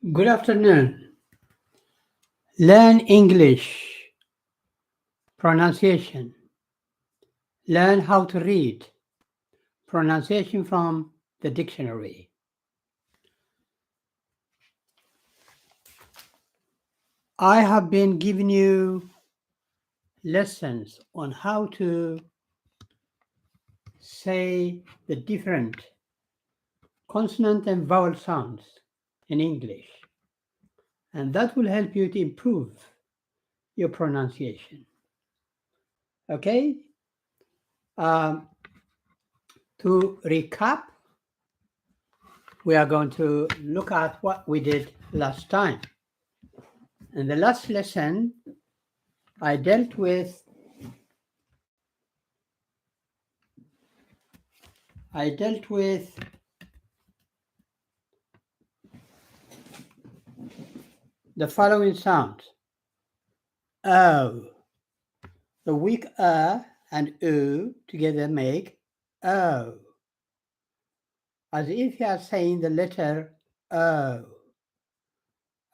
Good afternoon. Learn English pronunciation. Learn how to read pronunciation from the dictionary. I have been giving you lessons on how to say the different consonant and vowel sounds in English. And that will help you to improve your pronunciation. Okay? Um, to recap, we are going to look at what we did last time. In the last lesson, I dealt with I dealt with the following sound. O. The weak uh and oo together make o. As if you are saying the letter O.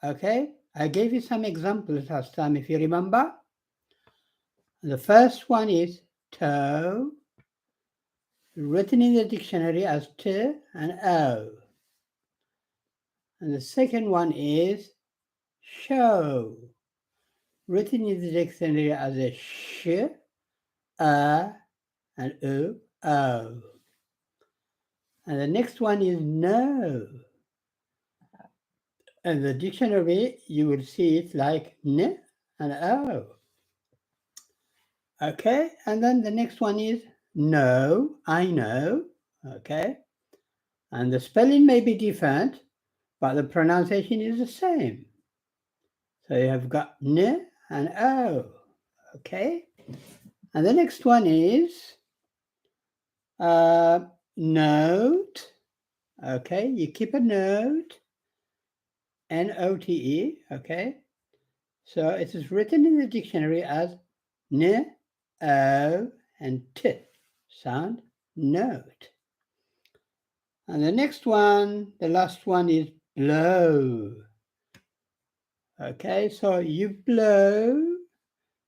Okay, I gave you some examples last time, if you remember. The first one is toe, written in the dictionary as T and O. And the second one is show, written in the dictionary as a sh, a, and o, o. And the next one is know. In the dictionary, you will see it like n and o. Okay, and then the next one is know, I know. Okay, and the spelling may be different, but the pronunciation is the same. So you have got n and o. Okay, and the next one is uh, note. Okay, you keep a note, N O T E. Okay, so it is written in the dictionary as n, o, and t sound, note. And the next one, the last one is blow. Okay, so you blow.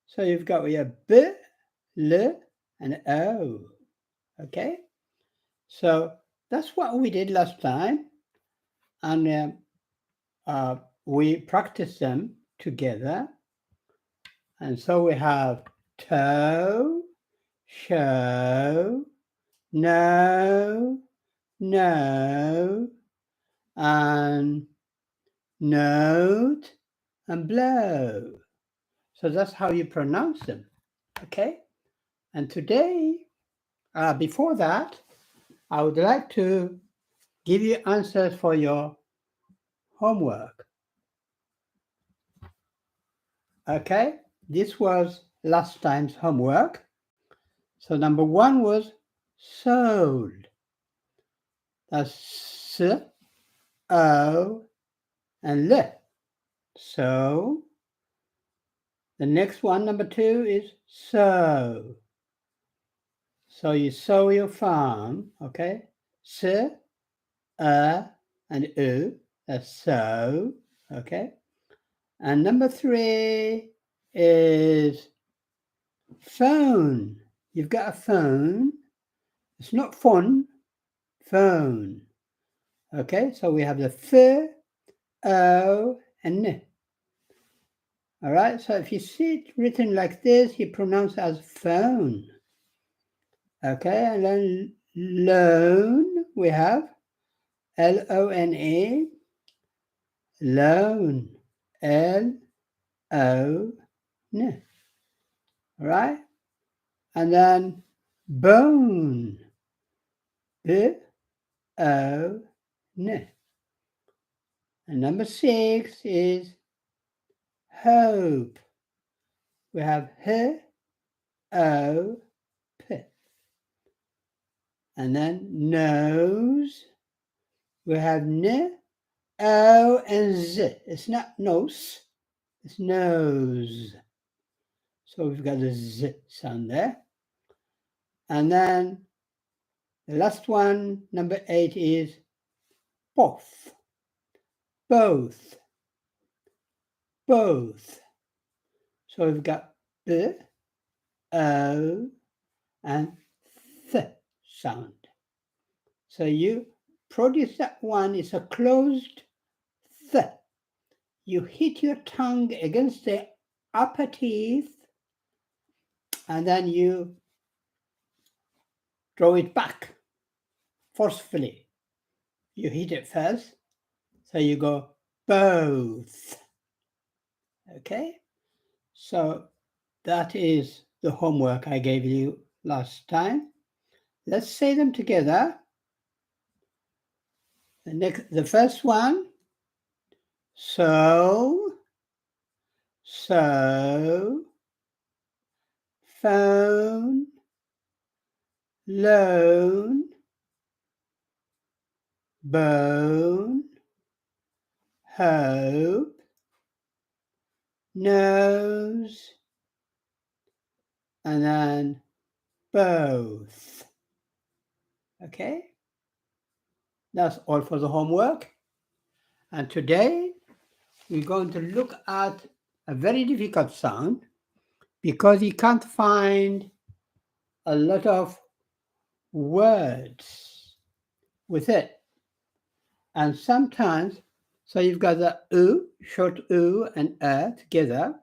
So you've got your b, l, and o. Okay, so that's what we did last time, and uh, uh, we practiced them together. And so we have toe, show, no, no, and note, and blow. So that's how you pronounce them. Okay, and today, uh, before that, I would like to give you answers for your homework. Okay, this was last time's homework. So number one was sold. That's s, o, and l. So the next one, number two, is sow. So you sow your farm, okay? S, a, and o, that's sow, okay? And number three is phone. You've got a phone. It's not fun, phone. Okay, so we have the f, o, and n. All right, so if you see it written like this, you pronounce it as phone. Okay, and then loan, we have L O N E, loan, L O N. All right, and then bone, B O N. And number six is hope. We have H O P. And then nose, we have N, O, and Z. It's not nose, it's nose. So we've got the Z sound there. And then the last one, number eight, is poth. both. Both. So we've got b, o, and th sound. So you produce that one is a closed th. You hit your tongue against the upper teeth, and then you draw it back forcefully. You hit it first, so you go both. Okay? So that is the homework I gave you last time. Let's say them together. The next, the first one, so, so, phone, loan, bone, hope, nose, and then both. Okay? That's all for the homework. And today we're going to look at a very difficult sound because you can't find a lot of words with it. And sometimes, so you've got the u, short u and a together,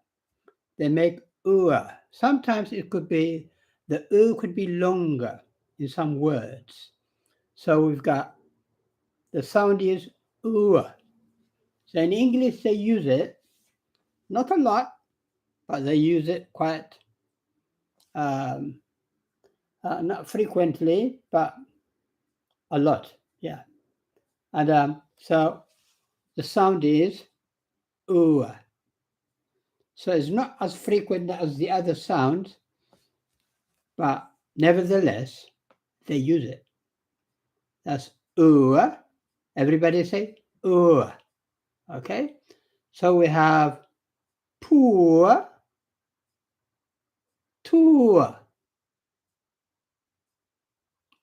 they make ua. Sometimes it could be, the u could be longer in some words. So we've got, the sound is ua. So in English, they use it, not a lot, but they use it quite, um, uh, not frequently, but a lot, yeah. And um, so the sound is ua. So it's not as frequent as the other sounds, but nevertheless, they use it. That's ua. Everybody say ua. Okay? So we have poor, tour,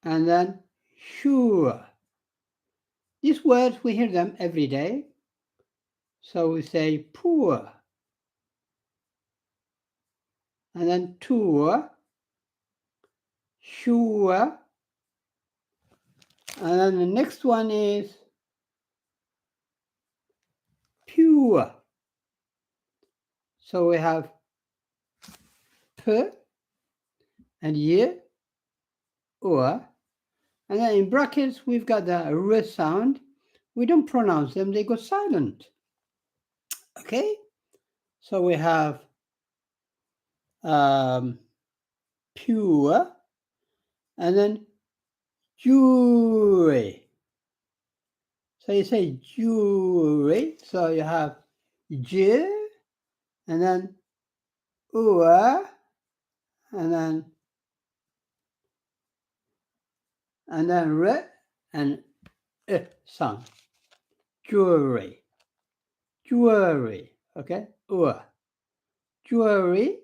and then sure. These words, we hear them every day. So we say poor, and then tour, sure, and then the next one is pure. So we have p and y, or, and then in brackets, we've got the r sound. We don't pronounce them, they go silent. Okay? So we have um, pure, and then jewelry. So you say jewelry. So you have j, and then ua, and then and then r and i sound. Jewelry, jewelry. Okay, ua, jewelry,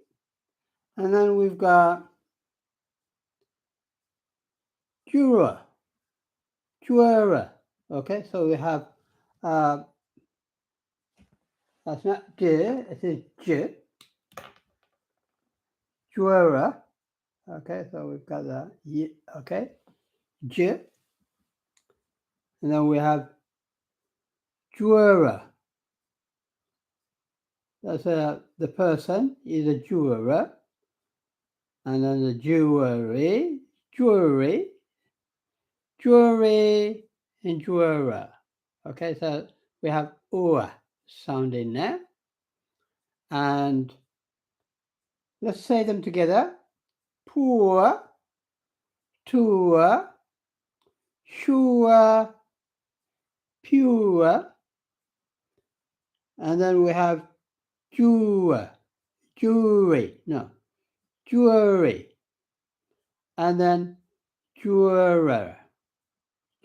and then we've got jura, jura. Okay, so we have uh, that's not j, it is j. Jura. Okay, so we've got that. Y, okay, j. And then we have jura. That's uh, the person is a jewelry. And then the jewelry, jewelry, jewelry, and jewelry. Okay, so we have ua sound in there. And let's say them together. Poor, tour, sure, pure. And then we have jewel, jewelry, no, jewelry. And then jeweler,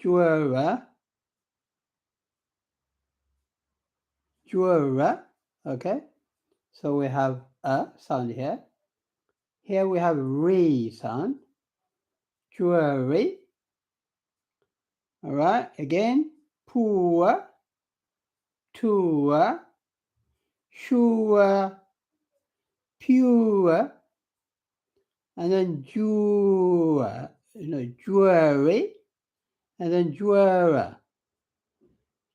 jeweler, jeweler. Okay, so we have a sound here. Here we have re sound. Jewelry. All right, again, poor, tua, shua, pua, and then jua, you know, juari, and then juara.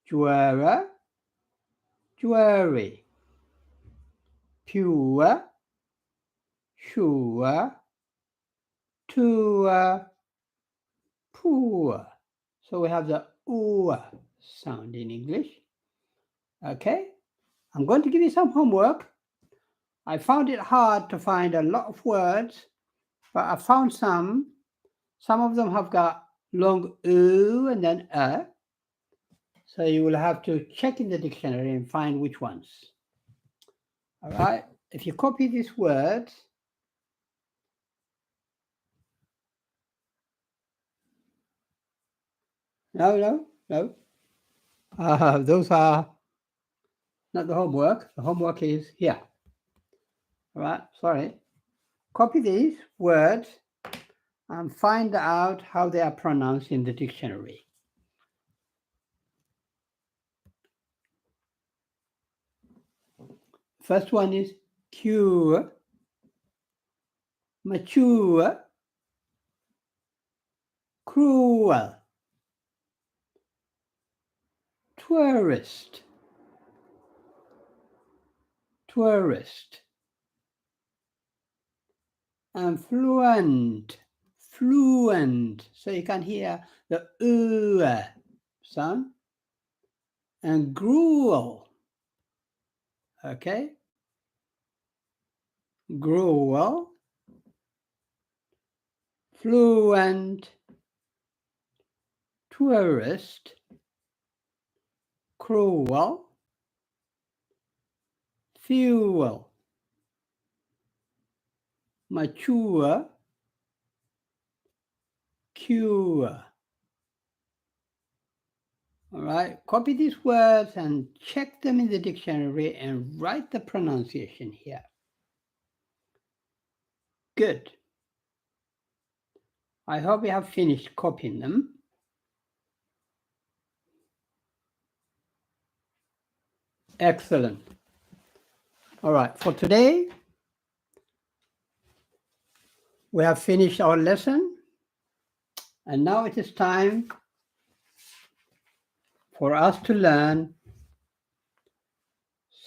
Juara, juari. Pua, shua, tua, pua. So we have the ua sound in English. Okay, I'm going to give you some homework. I found it hard to find a lot of words, but I found some. Some of them have got long u and then a. So you will have to check in the dictionary and find which ones. All right, if you copy these words, no, no, no. Uh, those are not the homework. The homework is here. All right, sorry. Copy these words and find out how they are pronounced in the dictionary. First one is cure, mature, cruel, tourist, tourist, and fluent, fluent. So you can hear the u sound, and gruel. Okay? Gruel, fluent, tourist, cruel, fuel, mature, cure. All right, copy these words and check them in the dictionary and write the pronunciation here. Good. I hope you have finished copying them. Excellent. All right, for today, we have finished our lesson, and now it is time for us to learn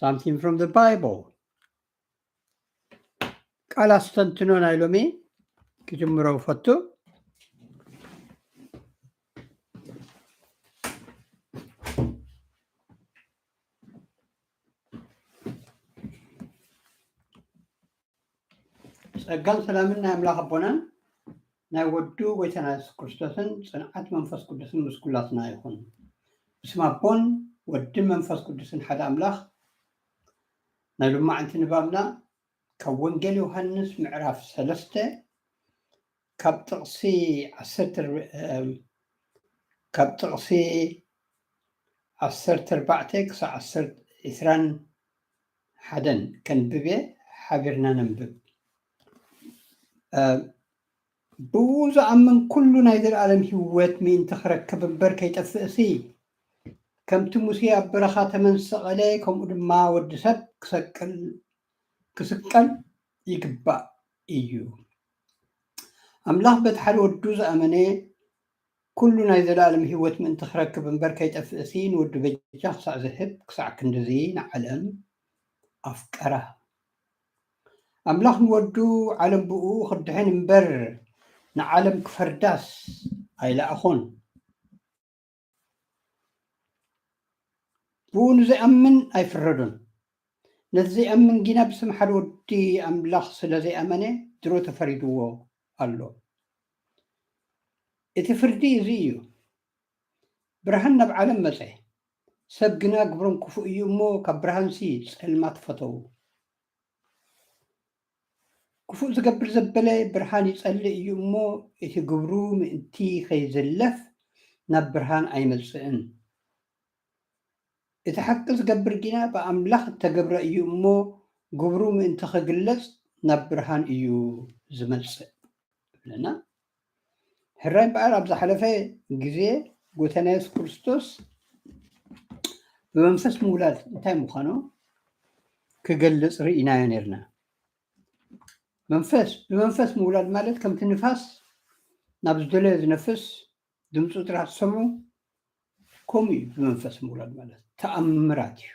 something from the Bible. ቃል ኣስተንትኖ ናይ ሎሚ ክጅምሮ ፈቱ። ጸጋን ሰላምን ናይ ኣምላኽ ኣቦናን ናይ ወዱ ጎይታና የሱስ ክርስቶስን ጽንዓት መንፈስ ቅዱስን ምስ ኩላትና ይኹን። ብስም ኣቦን ወድን መንፈስ ቅዱስን ሓደ ኣምላኽ ናይ ሎማዕንቲ ንባብና ካብ ወንጌል ዮሃንስ ምዕራፍ ሰለስተ ካብ ጥቕሲ ዓሰርተ፣ ካብ ጥቕሲ ዓሰርተ ኣርባዕተ ክሳብ ዓሰርተ፣ ዕስራን ሓደን ከንብብ እየ። ሓቢርና ነንብብ። ብኡ ዝኣምን ኩሉ ናይ ዘለኣለም ህይወት ምእንቲ ክረክብ እምበር ከይጠፍእሲ፣ ከምቲ ሙሴ ኣብ በረኻ ተመን ዝሰቐለ፣ ከምኡ ድማ ወዲ ሰብ ክሰቅል፣ ክስቀል ይግባእ እዩ። ኣምላኽ በቲ ሓደ ወዱ ዝኣመነ ኩሉ ናይ ዘለኣለም ህይወት ምእንቲ ክረክብ እምበር ከይጠፍእሲ፣ ንወዱ በጃ ክሳዕ ዝህብ ክሳዕ ክንድዚ ንዓለም ኣፍቀራ። ኣምላኽ ንወዱ ዓለም ብኡ ክድሕን እምበር ንዓለም ክፈርዳስ ኣይለኣኹን። ብኡ ንዘይኣምን ኣይፍረዶን። ነቲ ዘይኣምን ግና ብስም ሓደ ወዲ ኣምላኽ ስለ ዘይኣመነ ድሮ ተፈሪድዎ ኣሎ። እቲ ፍርዲ እዚ እዩ። ብርሃን ናብ ዓለም መጸ፣ ሰብ ግና ግብሮም ክፉእ እዩ እሞ ካብ ብርሃንሲ ጸልማት ፈተዉ። ክፉእ ዝገብር ዘበለ ብርሃን ይጸልእ እዩ እሞ፣ እቲ ግብሩ ምእንቲ ከይዝለፍ ናብ ብርሃን ኣይመጽእን። እቲ ሓቂ ዝገብር ግና ብኣምላኽ እተገብረ እዩ እሞ፣ ግብሩ ምእንቲ ክግለጽ ናብ ብርሃን እዩ ዝመጽእ። ይብለና። ሕራይ እምበኣር ኣብ ዝሓለፈ ግዜ ጎይታና የሱስ ክርስቶስ ብመንፈስ ምውላድ እንታይ ምዃኑ ክገልጽ ርኢናዮ ነርና። መንፈስ ብመንፈስ ምውላድ ማለት ከምቲ ንፋስ ናብ ዝደለዮ ዝነፍስ፣ ድምፁ ጥራሕ ትሰምዑ። ከምኡ እዩ ብመንፈስ ምውላድ ማለት፣ ተኣምራት እዩ።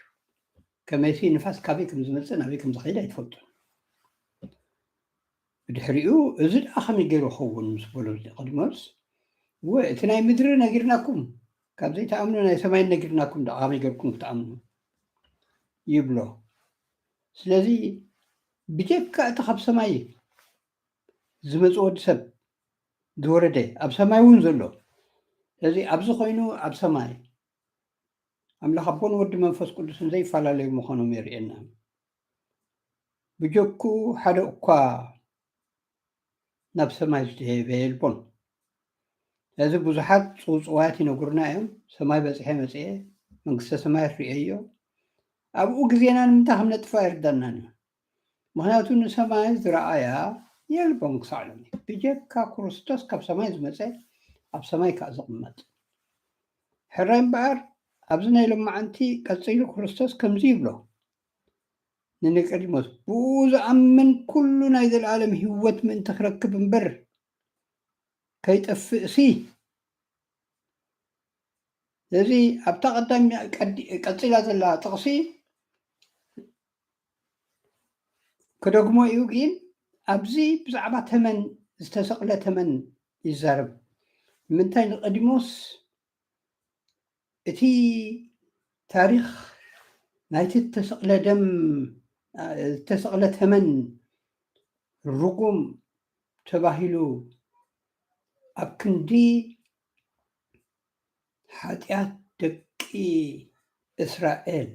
ከመይሲ ንፋስ ካበይ ከም ዝመፅእ ናበይ ከም ዝኸይድ ኣይትፈልጡን። ብድሕሪኡ እዚ ደኣ ከመይ ገይሩ ይኸውን ምስ በሎ ኒቆዲሞስ፣ ወ እቲ ናይ ምድሪ ነጊርናኩም ካብ ዘይትኣምኑ ናይ ሰማይ ነጊርናኩም ደኣ ከመይ ገይርኩም ክትኣምኑ ይብሎ። ስለዚ ብጀካ እቲ ካብ ሰማይ ዝመጽእ ወዲ ሰብ ዝወረደ ኣብ ሰማይ እውን ዘሎ፣ ስለዚ ኣብዚ ኮይኑ ኣብ ሰማይ ኣምላኽ ኣቦን ወዲ መንፈስ ቅዱስን ዘይፈላለዩ ምዃኖም የርእየና። ብጀኩ ሓደ እኳ ናብ ሰማይ ዝደየበ የልቦን። እዚ ብዙሓት ጽውጽዋያት ይነግሩና እዮም። ሰማይ በጽሐ መጽኤ፣ መንግስተ ሰማይ ርእየዮ። ኣብኡ ግዜና ንምንታይ ከም ነጥፋ ኣይርዳናን እዩ። ምኽንያቱ ንሰማይ ዝረኣያ የልቦን ክሳዕ ሎሚ። ብጀካ ክርስቶስ ካብ ሰማይ ዝመጸ ኣብ ሰማይ ከኣ ዝቕመጥ። ሕራይ እምበኣር ኣብዚ ናይ ሎማዓንቲ ቀጺሉ ክርስቶስ ከምዚ ይብሎ ንኒቆዲሞስ፣ ብኡ ዝኣምን ኩሉ ናይ ዘለኣለም ህይወት ምእንቲ ክረክብ እምበር ከይጠፍእሲ። ስለዚ ኣብታ ቀዳሚ ቀዲ- ቀጺላ ዘላ ጥቕሲ ክደግሞ እዩ፣ ግን ኣብዚ ብዛዕባ ተመን ዝተሰቕለ ተመን ይዛረብ። ንምንታይ ንቀዲሞስ እቲ ታሪኽ ናይቲ ዝተሰቕለ ደም ዝተሰቕለ ተመን ርጉም ተባሂሉ ኣብ ክንዲ ሓጢኣት ደቂ እስራኤል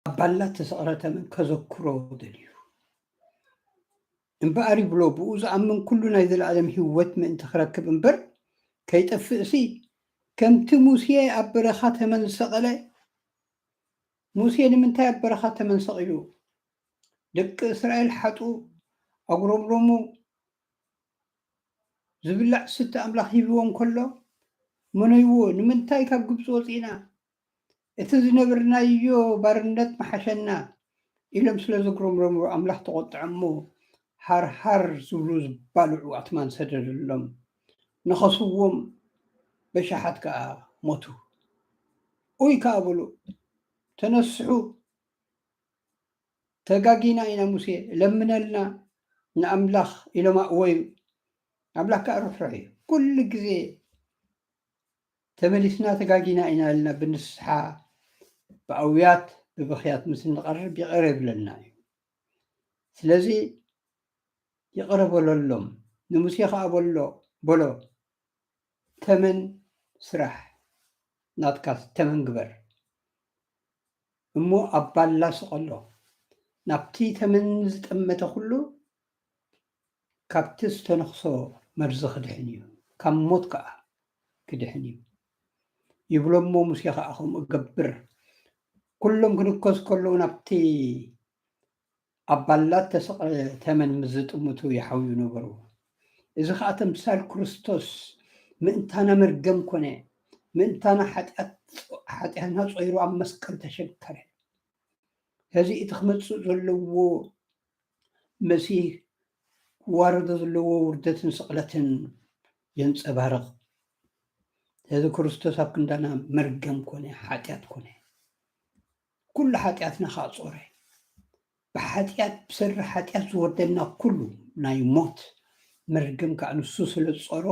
ኣብ ባላ ተሰቕረ ተመን ከዘክሮ ደልዩ። እምበኣር ይብሎ፣ ብኡ ዝኣምን ኩሉ ናይ ዘለኣለም ህይወት ምእንቲ ክረክብ እምበር ከይጠፍእሲ፣ ከምቲ ሙሴ ኣብ በረኻ ተመን ዝሰቐለ። ሙሴ ንምንታይ ኣብ በረኻ ተመን ሰቒሉ? ደቂ እስራኤል ሓጡ ኣጉረምረሙ፣ ዝብላዕ ዝስተ ኣምላኽ ሂብዎ እንከሎ መነይዎ? ንምንታይ ካብ ግብፂ ወፂእና? እቲ ዝነበርናዮ ባርነት ምሓሸና ኢሎም ስለ ዘጉረምረሙ ኣምላኽ ተቖጥዐ እሞ ሃርሃር ዝብሉ ዝባልዑ ኣትማን ሰደደሎም፣ ነኸስዎም፣ በሻሓት ከኣ ሞቱ። ኡይ ከኣ በሉ፣ ተነስሑ፣ ተጋጊና ኢና ሙሴ፣ ለምነልና ንኣምላኽ ኢሎም ኣእወዩ። ኣምላኽ ከኣ ርሕሩሕ እዩ። ኩሉ ግዜ ተመሊስና ተጋጊና ኢና ኢልና ብንስሓ ብኣውያት ብብኽያት ምስ እንቐርብ ይቕረ ይብለልና እዩ። ስለዚ ይቕረ በለሎም። ንሙሴ ኸኣ በሎ በሎ፣ ተመን ስራሕ፣ ናትካስ ተመን ግበር እሞ ኣብ ባላ ስቐሎ። ናብቲ ተመን ዝጠመተ ኩሉ ካብቲ ዝተነኽሶ መርዚ ክድሕን እዩ፣ ካብ ሞት ከኣ ክድሕን እዩ ይብሎ እሞ ሙሴ ከኣ ከምኡ ገብር። ኩሎም ክንከሱ ከለዉ ናብቲ ኣብ ባላት ተሰቕለ ተመን ምስ ዝጥምቱ ይሓውዩ ነበሩ። እዚ ኸኣ ተምሳል ክርስቶስ ምእንታና መርገም ኮነ፣ ምእንታና ሓጢኣት ሓጢኣትና ጾይሩ ኣብ መስቀል ተሸከረ። ሕዚ እቲ ክመጽእ ዘለዎ መሲህ ክዋረዶ ዘለዎ ውርደትን ስቕለትን የንጸባርቕ። ሕዚ ክርስቶስ ኣብ ክንዳና መርገም ኮነ፣ ሓጢኣት ኮነ። ኩሉ ሓጢኣትና ከኣ ጾረ። ብሓጢኣት ብሰሪ ሓጢኣት ዝወርደና ኩሉ ናይ ሞት መርገም ከኣ ንሱ ስለ ዝጾሮ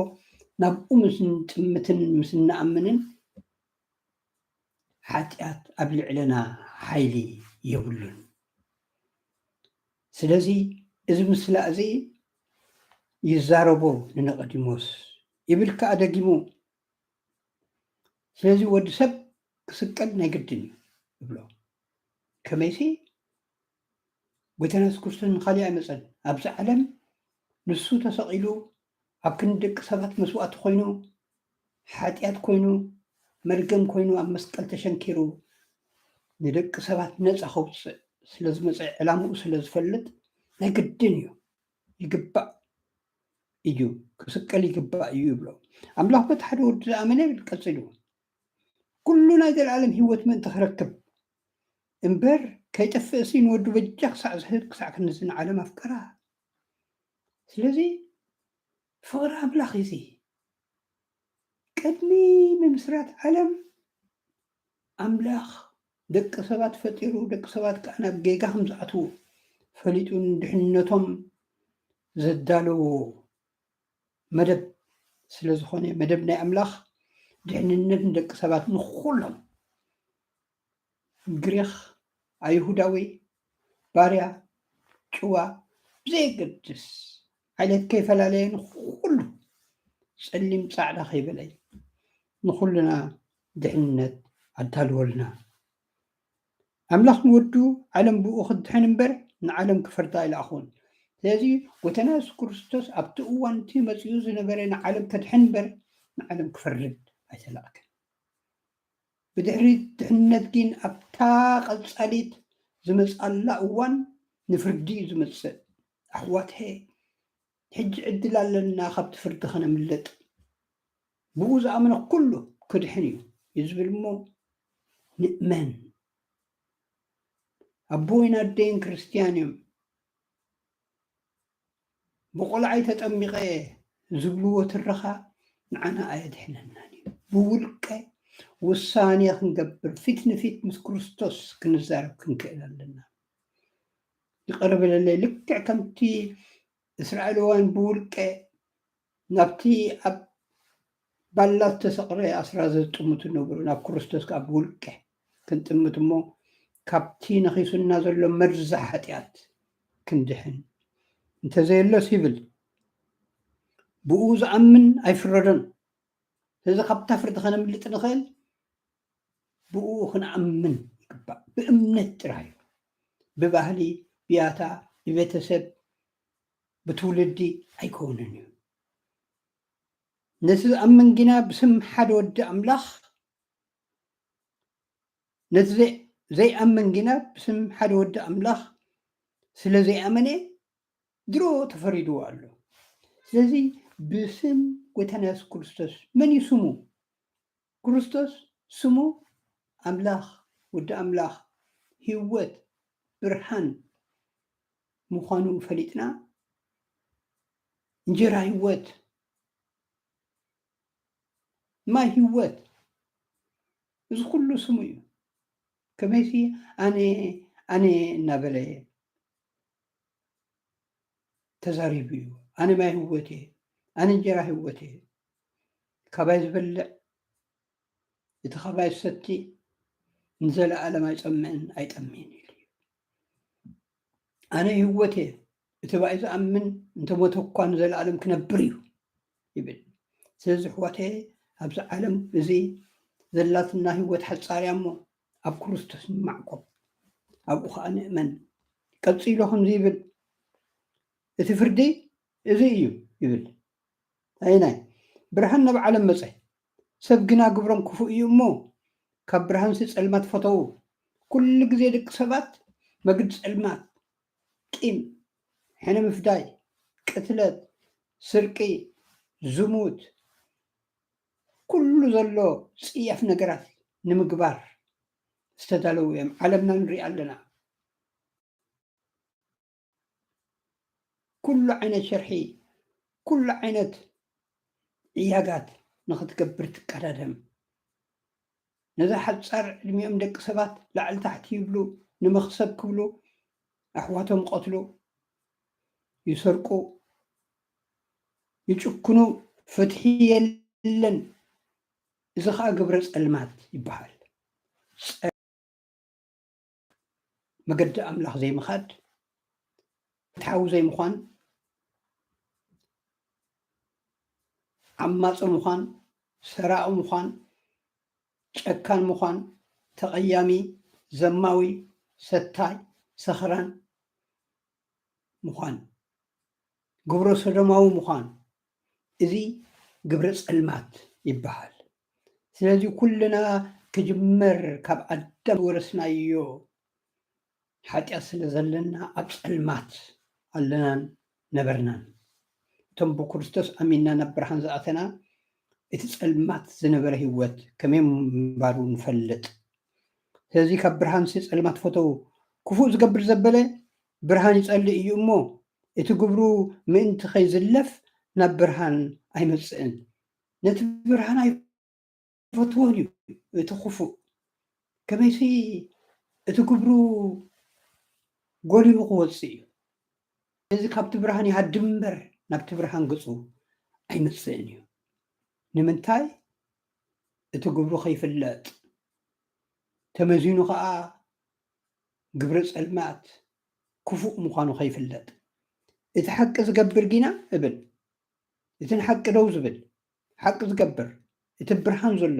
ናብኡ ምስ ንጥምትን ምስ ንኣምንን ሓጢኣት ኣብ ልዕለና ሓይሊ የብሉን። ስለዚ እዚ ምስላ እዚ ይዛረቦ ንኒቆዲሞስ ይብል ከኣ ደጊሙ። ስለዚ ወዲ ሰብ ክስቀል ናይ ግድን እዩ ይብሎ። ከመይሲ ጎይታና የሱስ ክርስቶስ ንኻሊእ ኣይመጸን። ኣብዚ ዓለም ንሱ ተሰቒሉ ኣብ ክንዲ ደቂ ሰባት መስዋእቲ ኮይኑ፣ ሓጢኣት ኮይኑ፣ መርገም ኮይኑ ኣብ መስቀል ተሸንኪሩ ንደቂ ሰባት ነጻ ከውጽእ ስለ ዝመጸ ዕላምኡ ስለ ዝፈልጥ ናይ ግድን እዩ፣ ይግባእ እዩ፣ ክስቀል ይግባእ እዩ ይብሎ። ኣምላኽ በቲ ሓደ ወዱ ዝኣመነ ይብል ቀጺሉ። ኩሉ ናይ ዘለኣለም ህይወት ምእንቲ ክረክብ እምበር፣ ከይጠፍእሲ ንወዱ በጃ ክሳዕ ዝህብ፣ ክሳዕ ክንዚ ንዓለም ኣፍቀራ። ስለዚ ፍቕሪ ኣምላኽ እዩ። እዚ ቅድሚ ምምስራት ዓለም ኣምላኽ ደቂ ሰባት ፈጢሩ፣ ደቂ ሰባት ከኣ ናብ ጌጋ ከም ዝኣትዉ ፈሊጡ፣ ንድሕነቶም ዘዳለዎ መደብ ስለ ዝኾነ፣ መደብ ናይ ኣምላኽ ድሕንነት ንደቂ ሰባት ንኹሎም፣ ግሪኽ፣ ኣይሁዳዊ፣ ባርያ፣ ጭዋ ብዘየገድስ ዓይነት ከይፈላለየ ንኹሉ፣ ጸሊም ጻዕዳ ከይበለይ ንኹልና ድሕንነት ኣዳልወልና። ኣምላኽ ንወዱ ዓለም ብኡ ክድሕን እምበር ንዓለም ክፈርዳ ኣይለኣኹን። ስለዚ ጎይታና የሱስ ክርስቶስ ኣብቲ እዋን እቲ መጺኡ ዝነበረ ንዓለም ከድሕን እምበር ንዓለም ክፈርድ ኣይተላእከን። ብድሕሪ ድሕነት ግን ኣብታ ቀጻሊት ዝመጽኣላ እዋን ንፍርዲ እዩ ዝመጽእ። ኣሕዋትሄ፣ ሕጂ ዕድል ኣለና ካብቲ ፍርዲ ከነምልጥ። ብኡ ዝኣመነ ኩሉ ክድሕን እዩ እዩ ዝብል እሞ ንእመን። ኣቦይን ኣደይን ክርስትያን እዮም። ብቆልዓይ ተጠሚቐ ዝብልዎ ትረኻ ንዓና ኣየድሕነናን እዩ። ብውልቀ ውሳኔ ክንገብር፣ ፊት ንፊት ምስ ክርስቶስ ክንዛረብ ክንክእል ኣለና። ይቕረ በለለይ፣ ልክዕ ከምቲ እስራኤላውያን ብውልቀ ናብቲ ኣብ ባላ ዝተሰቕረ ኣስራዚ ዝጥምቱ ነበሩ፣ ናብ ክርስቶስ ከኣ ብውልቀ ክንጥምት እሞ ካብቲ ነኺሱና ዘሎ መርዚ ሓጢኣት ክንድሕን። እንተዘየሎስ ይብል፣ ብኡ ዝኣምን ኣይፍረዶን። ስለዚ ካብታ ፍርዲ ከነምልጥ ንኽእል ብኡ ክንኣምን ይግባእ። ብእምነት ጥራይ እዩ። ብባህሊ፣ ብያታ፣ ብቤተሰብ፣ ብትውልዲ ኣይከውንን እዩ። ነቲ ዝኣምን ግና ብስም ሓደ ወዲ ኣምላኽ፣ ነቲ ዘይ-፣ ዘይኣምን ግና ብስም ሓደ ወዲ ኣምላኽ ስለ ዘይኣመነ ድሮ ተፈሪድዎ ኣሎ። ስለዚ ብስም ጎይታና የሱስ ክርስቶስ፣ መን እዩ ስሙ? ክርስቶስ ስሙ ኣምላኽ፣ ወዲ ኣምላኽ፣ ህይወት፣ ብርሃን ምዃኑ ፈሊጥና፣ እንጀራ ህይወት፣ ማይ ህይወት፣ እዚ ኩሉ ስሙ እዩ። ከመይሲ ኣነ፣ ኣነ እናበለ ተዛሪቡ እዩ። ኣነ ማይ ህይወት እየ፣ ኣነ እንጀራ ህይወት እየ። ካባይ ዝበልዕ፣ እቲ ካባይ ዝሰቲ ንዘለኣለም ኣይጸምእን ኣይጠምይን ኢሉ እዩ። ኣነ ህይወት እየ፣ እቲ ብኣይ ዝኣምን እንተሞተ እኳ ንዘለኣለም ክነብር እዩ ይብል። ስለዚ ኣሕዋተየ፣ ኣብዚ ዓለም እዚ ዘላትና ህይወት ሓጻር እያ እሞ ኣብ ክርስቶስ ንማዕቆብ፣ ኣብኡ ኸኣ ንእመን። ቀጺሉ ከምዚ ይብል፣ እቲ ፍርዲ እዚ እዩ ይብል። ኣይናይ ብርሃን ናብ ዓለም መጸ፣ ሰብ ግና ግብሮም ክፉእ እዩ እሞ ካብ ብርሃንሲ ጸልማት ፈተዉ። ኩሉ ግዜ ደቂ ሰባት መግዲ ጸልማት፣ ቂም፣ ሕነ ምፍዳይ፣ ቅትለት፣ ስርቂ፣ ዝሙት፣ ኩሉ ዘሎ ጽያፍ ነገራት ንምግባር ዝተዳለዉ እዮም። ዓለምና ንርኢ ኣለና። ኩሉ ዓይነት ሸርሒ፣ ኩሉ ዓይነት ዕያጋት ንኽትገብር ትቀዳደም። ነዛ ሓጻር ዕድሚኦም ደቂ ሰባት ላዕሊ ታሕቲ ይብሉ፣ ንመኽሰብ ክብሉ ኣሕዋቶም ይቐትሉ፣ ይሰርቁ፣ ይጭክኑ፣ ፍትሒ የለን። እዚ ኸኣ ግብረ ጸልማት ይበሃል። መገዲ ኣምላኽ ዘይምኻድ፣ ፍትሓዊ ዘይምዃን፣ ዓማጺ ምዃን፣ ሰራቒ ምዃን፣ ጨካን ምዃን፣ ተቐያሚ፣ ዘማዊ፣ ሰታይ፣ ሰኽራን ምዃን፣ ግብረ ሰዶማዊ ምዃን፣ እዚ ግብረ ጸልማት ይበሃል። ስለዚ ኩልና ክጅመር ካብ ኣዳም ዝወረስናዮ ሓጢኣት ስለ ዘለና ኣብ ጸልማት ኣለናን ነበርናን። እቶም ብክርስቶስ ኣሚንና ናብ ብርሃን ዝኣተና እቲ ጸልማት ዝነበረ ህይወት ከመይ ምንባሩ ንፈልጥ። ስለዚ ካብ ብርሃንሲ ጸልማት ፈተው፣ ክፉእ ዝገብር ዘበለ ብርሃን ይጸልእ እዩ እሞ፣ እቲ ግብሩ ምእንቲ ከይዝለፍ ናብ ብርሃን ኣይመጽእን። ነቲ ብርሃን ኣይፈትዎን እዩ እቲ ክፉእ። ከመይሲ እቲ ግብሩ ጎሊሁ ክወጽእ እዩ። እዚ ካብቲ ብርሃን ይሃድም እምበር ናብቲ ብርሃን ገጹ ኣይመጽእን እዩ። ንምንታይ? እቲ ግብሩ ከይፍለጥ፣ ተመዚኑ ኸኣ ግብረ ጸልማት ክፉእ ምዃኑ ከይፍለጥ። እቲ ሓቂ ዝገብር ጊና እብል፣ እቲ ንሓቂ ደው ዝብል፣ ሓቂ ዝገብር፣ እቲ ብርሃን ዘሎ፣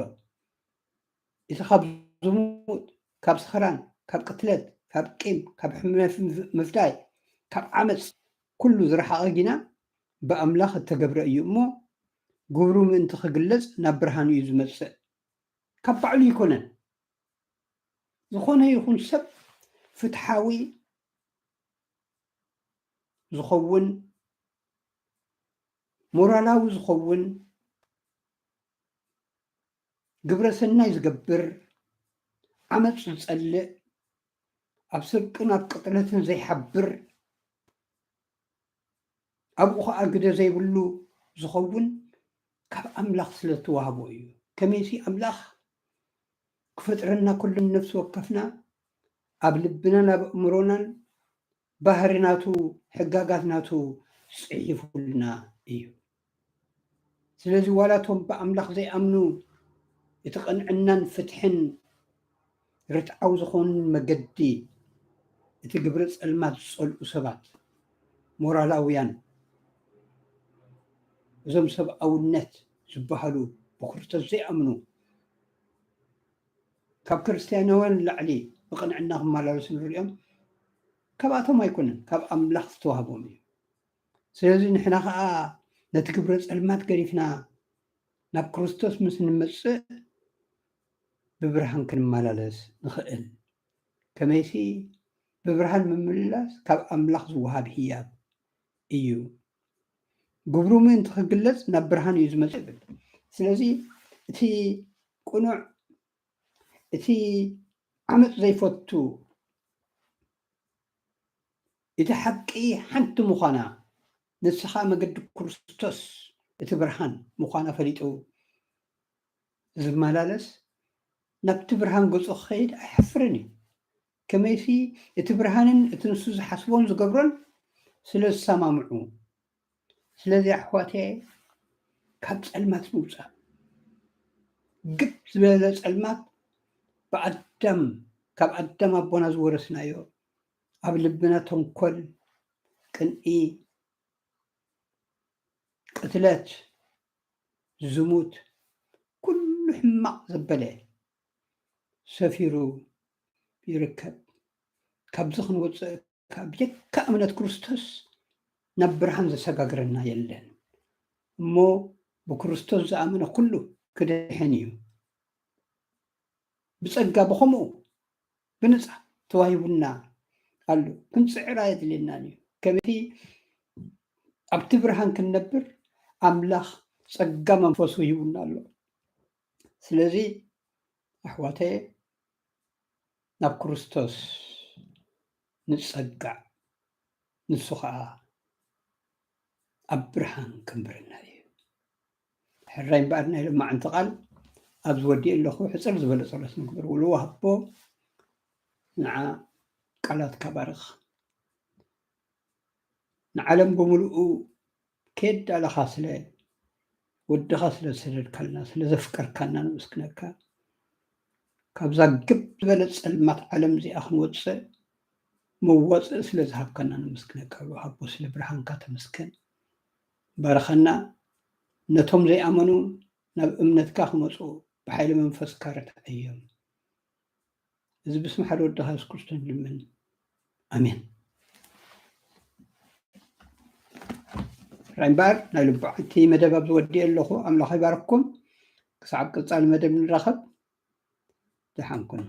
እቲ ካብ ዝሙት፣ ካብ ስኽራን፣ ካብ ቅትለት፣ ካብ ቂም፣ ካብ ሕመ-፣ ምፍዳይ፣ ካብ ዓመፅ ኩሉ ዝረሓቐ ጊና ብኣምላኽ እተገብረ እዩ እሞ፣ ግብሩ ምእንቲ ክግለጽ ናብ ብርሃን እዩ ዝመጽእ። ካብ ባዕሉ ኣይኮነን። ዝኾነ ይኹን ሰብ ፍትሓዊ ዝኸውን፣ ሞራላዊ ዝኸውን፣ ግብረ ሰናይ ዝገብር፣ ዓመፅ ዝጸልእ፣ ኣብ ስርቅን ኣብ ቅጥለትን ዘይሓብር፣ ኣብኡ ኸዓ ግደ ዘይብሉ ዝኸውን ካብ ኣምላኽ ስለ እተዋህቦ እዩ። ከመይሲ ኣምላኽ ክፈጥረና ከሎ ነፍሲ ወከፍና ኣብ ልብናን ኣብ ኣእምሮናን ባህሪ ናቱ፣ ሕጋጋት ናቱ ጽሒፉልና እዩ። ስለዚ ዋላ እቶም ብኣምላኽ ዘይኣምኑ እቲ ቅንዕናን ፍትሕን ርትዓዊ ዝኾኑን መገዲ እቲ ግብረ ጸልማት ዝጸልኡ ሰባት፣ ሞራላውያን፣ እዞም ሰብኣውነት ዝበሃሉ ብክርስቶስ ዘይኣምኑ ካብ ክርስትያናውያን ንላዕሊ ብቕንዕና ክመላለሱ ንሪኦም፣ ካብኣቶም ኣይኮነን፣ ካብ ኣምላኽ ዝተዋህቦም እዩ። ስለዚ ንሕና ኸዓ ነቲ ግብረ ጸልማት ገዲፍና ናብ ክርስቶስ ምስ ንመጽእ ብብርሃን ክንመላለስ ንኽእል። ከመይሲ ብብርሃን ምምልላስ ካብ ኣምላኽ ዝወሃብ ህያብ እዩ። ግብሩ ምእንቲ ክግለጽ ናብ ብርሃን እዩ ዝመጽእ ይብል። ስለዚ እቲ ቅኑዕ፣ እቲ ዓመጽ ዘይፈቱ፣ እቲ ሓቂ ሓንቲ ምዃና፣ ንስኻ መገዲ ክርስቶስ እቲ ብርሃን ምዃና ፈሊጡ ዝመላለስ ናብቲ ብርሃን ገጹ ክኸይድ ኣይሓፍርን እዩ። ከመይሲ እቲ ብርሃንን እቲ ንሱ ዝሓስቦን ዝገብሮን ስለ ዝሰማምዑ። ስለዚ ኣሕዋተየ ካብ ጸልማት ንውጻእ። ግብ ዝበለ ጸልማት ብኣዳም፣ ካብ ኣዳም ኣቦና ዝወረስናዮ ኣብ ልብና ተንኮል፣ ቅንኢ፣ ቅትለት፣ ዝሙት፣ ኩሉ ሕማቕ ዘበለ ሰፊሩ ይርከብ። ካብዚ ክንወፅእ ካብ ብጀካ እምነት ክርስቶስ ናብ ብርሃን ዘሰጋግረና የለን። እሞ ብክርስቶስ ዝኣመነ ኩሉ ክድሕን እዩ። ብጸጋ ብኸምኡ ብነጻ ተዋሂቡና ኣሎ። ክንጽዕር ኣየድልየናን እዩ። ከመይ ኣብቲ ብርሃን ክንነብር ኣምላኽ ጸጋ መንፈሱ ሂቡና ኣሎ። ስለዚ ኣሕዋተየ ናብ ክርስቶስ ንጸጋዕ፣ ንሱ ኸኣ ኣብ ብርሃን ከንብረና እዩ። ሕራይ እምበኣር ናይ ሎማዓንቲ ቃል ኣብዚ ወዲኤ ኣለኹ። ሕጽር ዝበለ ጸሎት ንግበር። ውልዎ ሃቦ ንዓ ቃላትካ ባርኽ። ንዓለም ብምልኡ ከየዳለኻ ስለ ወድኻ ስለ ዝሰደድካልና፣ ስለ ዘፍቀርካና ነመስግነካ። ካብዛ ግብ ዝበለ ጸልማት ዓለም እዚኣ ክንወጽእ መዋጽእ ስለ ዝሃብካና ነመስግነካ። ሃቦ ስለ ብርሃንካ ተመስገን። ባርኸና። ነቶም ዘይኣመኑ ናብ እምነትካ ክመጹ ብሓይሊ መንፈስካ ርትዓዮም። እዚ ብስም ሓደ ወድኻ የሱስ ክርስቶስ ንልምን። ኣሜን። ራይ እምበኣር ናይ ልባዓቲ መደብ ኣብዚ ወዲኤ ኣለኹ። ኣምላኽ ይባርክኩም። ክሳብ ቀጻሊ መደብ ንራኸብ። ደሓን ኩኑ።